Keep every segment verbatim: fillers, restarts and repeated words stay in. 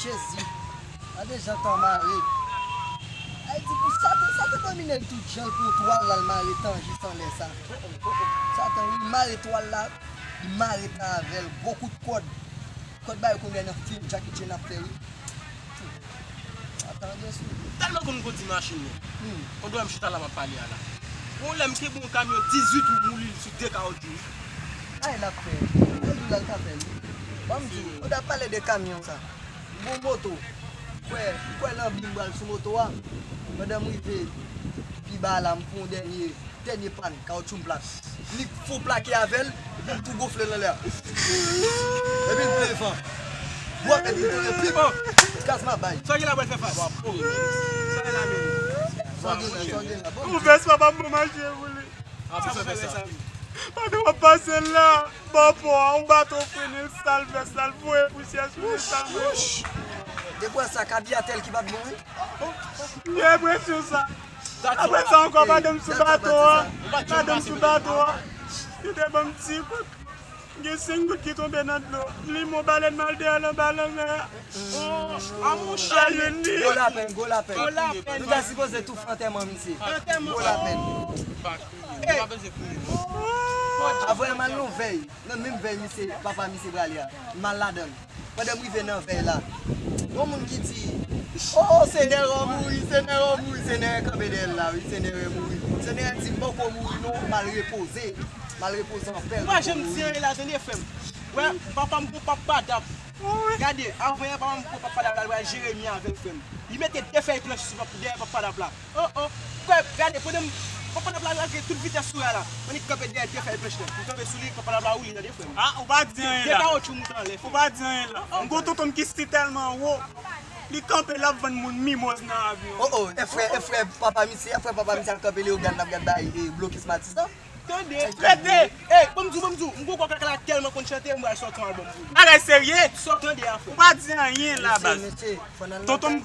Jezi, gade jan tan mare. Ayiti pou Satan, Satan domine l tout jan l pran twal la, l mare tan jis anlè sa. Satan, wi, mare twal la, li mare tan avè l, gwo kout kòd. Kòd bay konbyen nan fim Jackie Chan ap fè, wi. Satan gen sou li. Tèlman konn kondi machin nan. Hmm. Kondwa m chita la m ap pale a la. Yon lè m kenbe yon kamyon dizuit ou mouli l sou de kawotchou, wi. Ay, l ap fè. Kondwa l ka fè, wi. Ban m di w, ou ta pale de kamyon sa. Bon moto. Kwè, kwè nan bi m pral sou moto a. Pandan m rive pi ba la, m pran yon dènye, dènye pàn, kawotchou m plat. Li fon plake avè l, epi l tou gonfle l anlè a. Epi l plen van. Bwòt, epi l tonbe pi. Gaz m ap bay. Sa gen la pral fè fas. Sa gen la, men. Sa gen la, sa gen la. Bon, ou fè sa pa bon mache pou li. Pandan w ap pase la, bò pò a, yon bato frennen l, sal vès la, l voye pousyè sou li, sal voye. Depi w wè sa, kabiyatè l ki pa t bon, wi. M gen enpresyon sa. Apre sa ankò, pandan m sou bato a, pandan m sou bato a, yo te ban m ti kout. Gen senk gout ki tonbe nan dlo. M limen yon balèn m al dèyè l anba lanmè a. Oh, a monchè. Gwo lapèn, gwo lapèn. Gwo lapèn. Nou ta sipoze tou fè antèman misye. Antèman. Gwo lapèn. Avè m al nan vèy. Nan menm vèy misye, papa misye prale a. M al ladan l. Pandan m rive nan vèy la, yon moun ki di, "Oh, se Nèran mouri, se Nèran mouri, se Nèran kanpe dèyè l la, wi, se Nèran mouri." Se Nèran di, "M poko mouri non, m al repoze, m al repoze anpè." Ou pa janm di anyen la, tande, frè m. Wè, papa m gon pap padap. Gade, avan yè papa m gon pap padap la, l pral Jeremi avè l, frè m. Li mete de fèy planch sou pap, dèyè pap padap la. Oh, oh. Kwè, gade, pandan m, papa n ap lage tout vitès sou ray la. Annik kanpe dèyè de fèy planch lan. M kanpe sou li, papa n ap la woule, tande, frè m. Ah, ou pa di anyen la. De kawotchou moute anlè, frè m. Ou pa di anyen la. M gon tonton m ki si tèlman wo. Li kanpe, l ap vann moun mimoz nan avyon. Oh, oh, e frè, e frè papa misye, e frè papa misye ap kanpe Leyogàn, l ap gad bay, e, blokis Matisan. Tande, tande. Ey, ban m di w, ban m di w. M gon kòkak la tèlman konn chante, m pral sòti yon albòm pou li. Bagay serye? Sa w tande a, frè m. Ou pa di anyen la, baz. Mesye, mesye, fò n al nan tèm.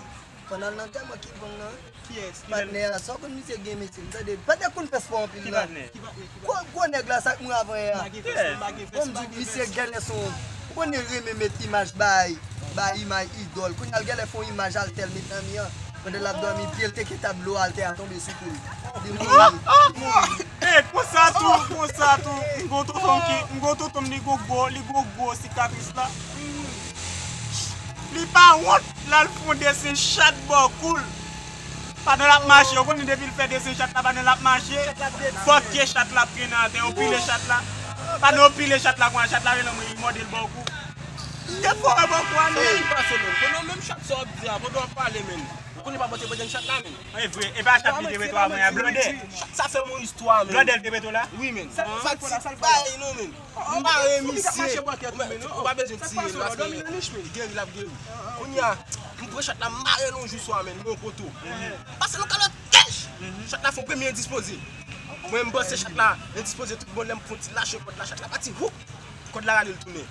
Fò n al nan tèm an ki gang nan. Kiyès? Patnè a, sa w konn misye gen mesye, m tande, patnè konn fè spò anpil la. Ki patnè? Ki patnè? Ki patnè? Gwo, gwo nèg la, sa k mouri avan yè a. M pa gen fès, m pa gen fès, m pa gen fès. Bon, m di w, misye gèlè se yon, ou konnen renmen met imaj bay, bay imaj idòl. Kounye a l gèlè fè yon imaj altè l met nan mi an. Pandan l ap dòmi, pye l teke tab dlo a, altè a tonbe sou kou l. Li mouri. Li mouri. E, konsa tou, konsa tou, m gon tonton ki, m gon tonton m, li gon gwo, li gon gwo sikatris la. Li pa wont, l al fè yon desen chat bò kou l. Pandan l ap mache, ou konnen depi l fè desen chat la, pandan l ap mache, fòk ke chat la ap trennen atè, yo pile chat la. Pandan yo pile chat la, konnya chat la rele mwen, li mòde l bò kou. M te fò wè bò kou a, men. Sa ki pase menm? Pandan menm chat sa w ap di a, pandan w ap pale menm. Ou konnen pa pote banden chat la menm. E vre, e pa chat li te met ou a mwen a, blòdè. Chat sa se yon istwa menm. Blòdè l te met ou la? Wi menm. Sa, sa ti bay non menm. M mare misye. Ou pa bezwen tiye l paske li geri, l ap geri. Kounye a, m pran chat la, m mare l yon jou swa menm, yon poto. Pase l yon kalòt kèch. Chat la fè yon premye endispoze. Mwen, m panse chat la endispoze tout bon, lè m fè yon ti lache kòd la, chat la pati, houp! Kòd la rale l tounen.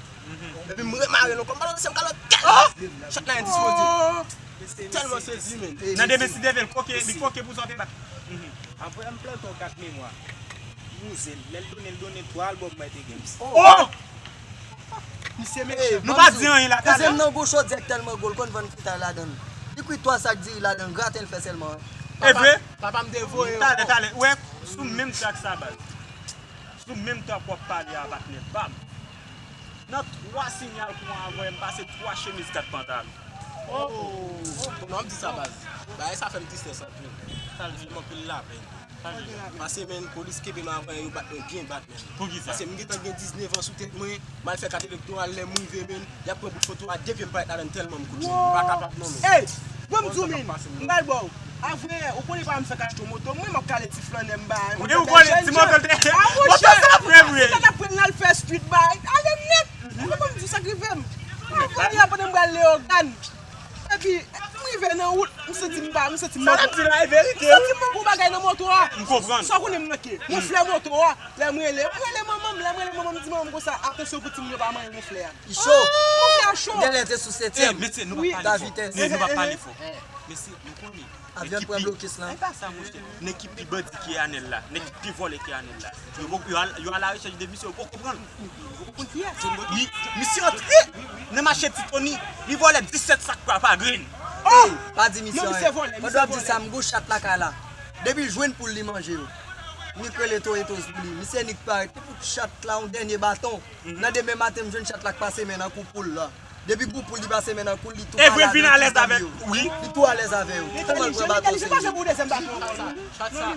Epi m remare l ankò, m pa konn si m ka lòt kèl. Chat la endispoze. Tèlman sezi, men. Nan demen si Dye vle, l koke, li koke pou sa w te bat. Apre m plante yon kat memwa. Bouzen, lè l donnen, l donnen twa albòm Mighty Games. Oh! Misye mechan. Nou pa di anyen la, talè. Kouzen m nan gwo chodyè k tèlman gwo, l konn vann fritay ladan l. Li kwit twa sak diri ladan l, graten l fè sèlman. E vre? Papa m te voye. Talè, talè. Ou wè, sou menm trak sa, baz. Sou menm trak w ap pale a, patnè pa m. Nan twa sinyal kou an avè m pase twa chemiz kat pantalon. Oh! Non, m di sa, baz. Bagay sa fè m tristès anpil. Sa fè m anpil lapenn. Pase, men, polis kenbe m avè yo, bat mwen byen bat, men. Poukisa? Pase m gentan gen diznèf an sou tèt mwen, m al fè kat elektoral, lè m rive, men, y ap pran bout foto a, de pye m parèt ladan tèlman m kout chen. M pa kapab non, men. Ey! Bon, m di w, men, m pral ba w. Avanyè, ou konnen pa m fèk achte yon moto, mwen, m ap kale ti flannè m ba. Ou konnen ti moto l te. A, monchè, moto sa vre, vre. Si ta t ap pran l al fè street bay, ale nèt. Ou konprann m di w sa k rive m. Avanyè, pandan m pral Leyogàn. Epi, m rive nan wout, m santi m pa, m santi m manke. Sa l ap di la e verite, wi. M santi m manke yon bagay nan moto a. M konprann. Sa w konnen m manke? Mwen flè moto a. Lè m rele, m rele manman m, lè m rele manman m, m di manman m konsa, atansyon pou timoun yo pa manyen mwen flè a. Li cho. Mwen flè a cho. Dèlè te sou setyèm. Mesye, nou pa pale fò. Mesye, nou pa pale fò. Mesye, nou konnen. Avyon pran blokis lan. E pa sa, monchè. Nèg ki pi bandi ke Anèl la, nèg ki pi vòlè ke Anèl la. Yo, yo, al, yo alarechèch de misye, yo poko pran l. Yo poko konn kiyès. Mi-, misye antre nan mache Ti Tony, li vòlè disèt sak Papa grenn. Ey, pa di misye anyen. Pandan w ap di sa, m gon chat lakay la. Depi l jwenn poul li manje yo. Nik rele Toyetos pou li. Misye Nik parèt. Li fout chat la yon dènye baton. Nan demen maten, m jwenn chat la k pase men nan kou poul la. Depi gon poul li pase men nan kou l, li tou E vre, vin alèz avèk. Wi. Li tou alèz avè yo. Kòman l pran baton se li? Chat sa.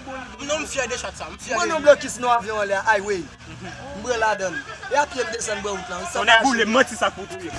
Non, m fyè de chat sa. M fyè Mwen de non li. Blòkis nan avyon anlè a, highway. M pran ladan l. E a pye m desann bò wout la. Tonnè boule, m manti sa pou touye.